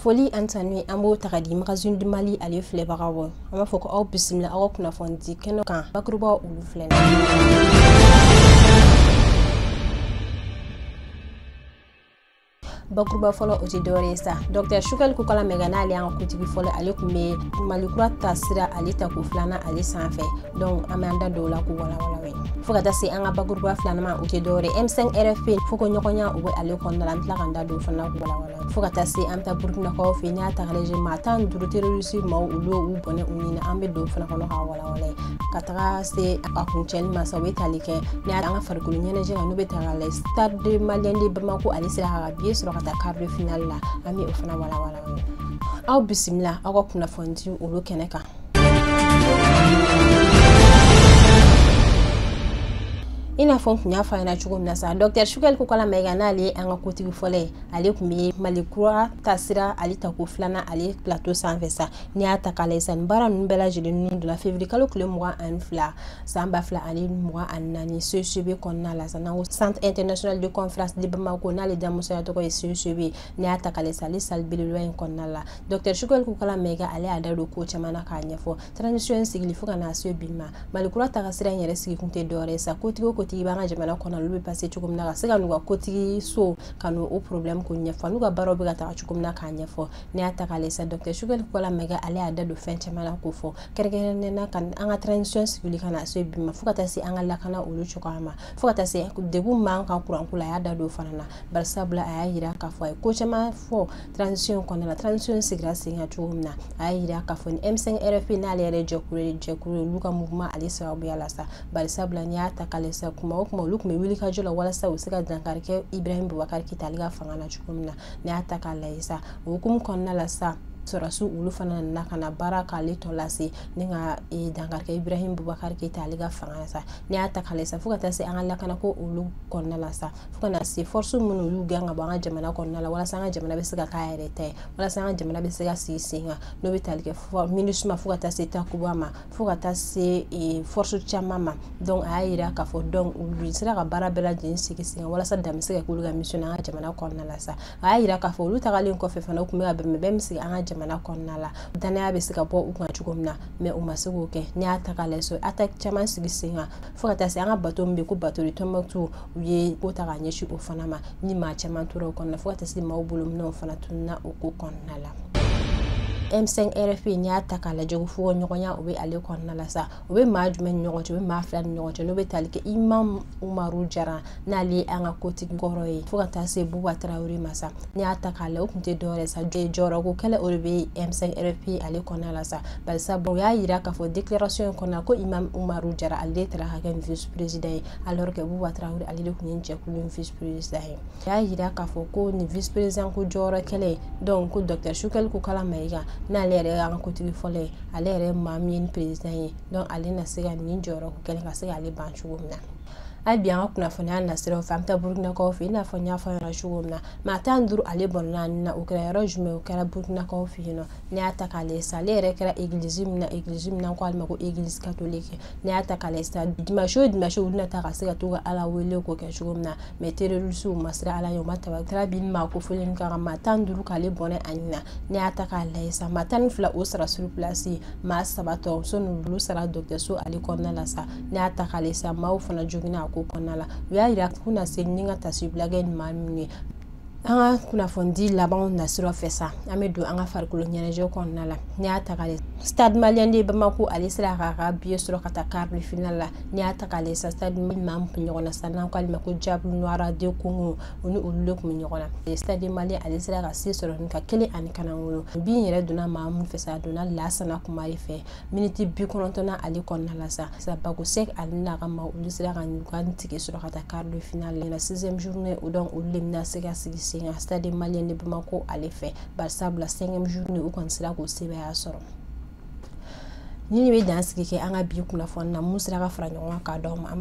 Foli an tanu an b'o ta ka di Magazine du Mali ale filɛbagaw an b'a fɔ ko aw bisimila aw ka kunnafoni di kɛnɛ kan bakurubaw olu filɛ. Bakuruba fɔlɔ o tɛ dɔwɛrɛ ye sa, Dr Choguel Kokalla Maïga n'ale y'an ka kotigi fɔlɔ, ale tun bɛ Mali kura ta sira ale tako filanan ale sanfɛ. Donc an b'an da don o la k'o walawala ye fo ka taa se an ka bakuruba filanan ma, o tɛ dɔwɛrɛ M5 RFP fo ko ɲɔgɔnya o bɛ ale kɔnɔna la, an tila k'an da don o fana k'o walawala fo ka taa se an bɛ taa Burkinakaw fɛ yen. N'i y'a ta k'a lajɛ maa 15 terroriste maaw olu y'u bɔnɛ u ni na, an bɛ don o fana kɔnɔ k'a walawala ye ka taga se a kuncɛli ma sa. O bɛ tali kɛ ni an ka farikolo ɲɛnajɛ kan, n'o bɛ ta k'a lajɛ Stade Malien de Bamako ale sera k'a ka billet sɔrɔ ka taa quart de finale la, an bɛ o fana walawala ye. Aw bisimila aw ka kunnafoni di olu kɛnɛ kan. I n'a fɔ n tun y'a fɔ a ɲɛna cogo min na sa, Dr Choguel Kokalla Maïga n'ale ye an ka kotigi fɔlɔ ye, ale tun bɛ Mali kura taasira ale tako filanan ale plateau sanfɛ sa. N'i y'a ta k'a lajɛ sa, nin baara ninnu bɛɛ lajɛlen ninnu donna février kalo tile 22 san 2024 CECB kɔnɔna la sa, n'an ko Centre international de conférence de Bamako n'ale damusoya tɔgɔ ye CECB. N'i y'a ta k'a lajɛ sa, ale salle belebeleba in kɔnɔna la, Dr Choguel Kokalla Maïga ale y'a da don ko caman na k'a ɲɛfɔ transition in sigili fo ka n'a se bi ma. Mali kura taga sira in yɛrɛ sigi kun tɛ dɔwɛrɛ ye sa, kotigi o kotigi b'an ka jamana kɔnɔ olu bɛ passer cogo min na ka se ka n'u ka kotigi so ka n'o o problème ko ɲɛfɔ, n'u ka baaraw bɛ ka taga cogo min na k'a ɲɛfɔ. N'i y'a ta k'a lajɛ sa, Dr Choguel Kokalla Maïga ale y'a da don fɛn caman na k'o fɔ, kɛrɛnkɛrɛnnenya la ka an ka transition sigili ka na se bi ma fo ka taa se an ka lakana olu cogoya ma, fo ka taa se degun b'an kan kuranko la, a y'a da don o fana na. Barisabula a y'a yira k'a fɔ a ye ko caman fɔ transition kɔnɔna la, transition sigira sen kan cogo min na, a y'a yira k'a fɔ ni M5 RFP n'ale yɛrɛ jɛkulu ye olu ka mouvement ale sababuya la sa. Barisabula n'i y'a ta k'a lajɛ sa, kuma o kuma olu tun bɛ wuli ka jɔ la walasa u bɛ se ka dankari kɛ Ibrahim Boubacar Keïta ale ka fanga na cogo min na. N'i y'a ta k'a lajɛ sa, o hukumu kɔnɔna la sa, sɔrɔdasiw olu fana nana ka na baara k'ale tɔ lase ni ka dankari kɛ Ibrahim Boubacar Keïta ale ka fanga na sa. N'i y'a ta k'a lajɛ sa, fo ka taa se an ka lakanako olu kɔnɔna la sa, fo ka na se force minnu y'u gɛn ka bɔ an ka jamana kɔnɔna la walasa an ka jamana bɛ se ka k'a yɛrɛ ta ye, walasa an ka jamana bɛ se ka sigi sen kan, n'o bɛ tali kɛ MINUSMA fo ka taa se Takuba ma, fo ka taa se force caman ma. Donc a y'a yira k'a fɔ donc olu sera ka baara bɛɛ lajɛlen sigi sen kan walasa dan bɛ se ka k'olu ka mission na an ka jamana kɔnɔna la sa. A y'a yira k'a fɔ olu tagalen kɔfɛ fana u tun bɛ ka bɛnbɛn min sigi an ka jamana kɔnɔna la, danaya bɛ se ka bɔ u kan cogo min na, mais u ma se k'o kɛ. N'i y'a ta k'a lajɛ so, attaque caman sigi sen kan fo ka taa se an ka bateau min bɛ yen ko bateau de Tombouctou, u ye ko ta k'a ɲɛsin o fana ma, ni maa caman tora o kɔnɔna fo ka taa se maaw bolo minɛnw fana tununna o ko kɔnɔna la. M5 RFP n'i y'a ta k'a lajɛ ko fo ɲɔgɔnya o bɛ ale kɔnɔna la sa, o bɛ maa jumɛn ni ɲɔgɔn cɛ, o bɛ maa fila ni ɲɔgɔn cɛ, n'o bɛ tali kɛ Imam Umaru Jara n'ale ye an ka kotigi kɔrɔ ye fo ka taa se Buba Tarawele ma sa. N'i y'a ta k'a lajɛ o tun tɛ dɔwɛrɛ sa, jɔyɔrɔko kɛlɛ o de bɛ M5 RFP ale kɔnɔna la sa. Barisa u y'a yira k'a fɔ déclaration in kɔnɔna ko Imam Umaru Jara ale de taara ka kɛ vice président ye, alors que Buba Tarawele ale de tun ye jɛkulu in vice président ye. U y'a yira k'a fɔ ko nin vice président ko jɔyɔrɔ kɛlɛ, donc ko Dr Choguel Kokalla Maïga n'ale yɛrɛ y'an ka kotigi fɔlɔ ye, ale yɛrɛ maa min ye ni président ye, donc ale na se ka nin jɔyɔrɔ ko kɛlɛ ka se k'ale ban cogo min na. Hali bi an ka kunnafoniya nasiraw fɛ, an bɛ taa Burkinakaw fɛ, i n'a fɔ n y'a fɔ aw ɲɛna cogo min na, maa 15 ale bɔnna na, o kɛra yɔrɔ jumɛn, o kɛra Burkinakaw fɛ yen nɔ. N'i y'a ta k'a lajɛ sa, ale yɛrɛ kɛra église min na, église min na ko ale ma ko église catholique. N'i y'a ta k'a lajɛ sa, dimanche o dimanche olu na taa ka se ka t'u ka Ala wele k'o kɛ cogo min na, mais terroristes ma siran Ala ɲɛ, u ma taba taara bin maa kofɔlen kan ka maa 15 k'ale bɔnɛ a nin na. N'i y'a ta k'a lajɛ sa, maa 12 o sara sur place, maa 3 tɔ sɔnni olu sara dɔgɔtɔrɔso ale kɔnɔna la sa. N'i y'a ta k'a lajɛ sa, maaw fana joginna a ko kɔnɔna la, u y'a yira k'u na se ni ka tasibila kɛ ni maa minnu ye. An ka kunnafoni labanw nasiraw fɛ sa, an bɛ don an ka farikolo ɲɛnajɛ kɔnɔna la. N'i y'a ta k'a lajɛ Stade Malien de Bamako ale sera k'a ka billet sɔrɔ ka taa quart de finale la. N'i y'a ta k'a lajɛ sa, Stade maa min tun bɛ ɲɔgɔn na sa, n'an k'ale ma ko Diable Noir de Congo, o ni olu de tun bɛ ɲɔgɔn na. Stade Malien ale sera ka se sɔrɔ ni ka kelen ani kanangolo. Bin yɛrɛ donna maa min fɛ sa, a donna Lasana Kumare fɛ miniti 90 ale kɔnɔna la sa. Bako Sek ale n'a ka maaw olu sera ka u ka tike sɔrɔ ka taa quart de finale la 6e journée, o donc olu de bɛna se ka sigi sen kan Stade Malien de Bamako ale fɛ. Barisabula 5e journée u kɔni sera k'o sebaaya sɔrɔ. Ni bɛ dan sigi kɛ an ka bi kunnafoni na, mun sera ka fara ɲɔgɔn kan k'a d'aw ma.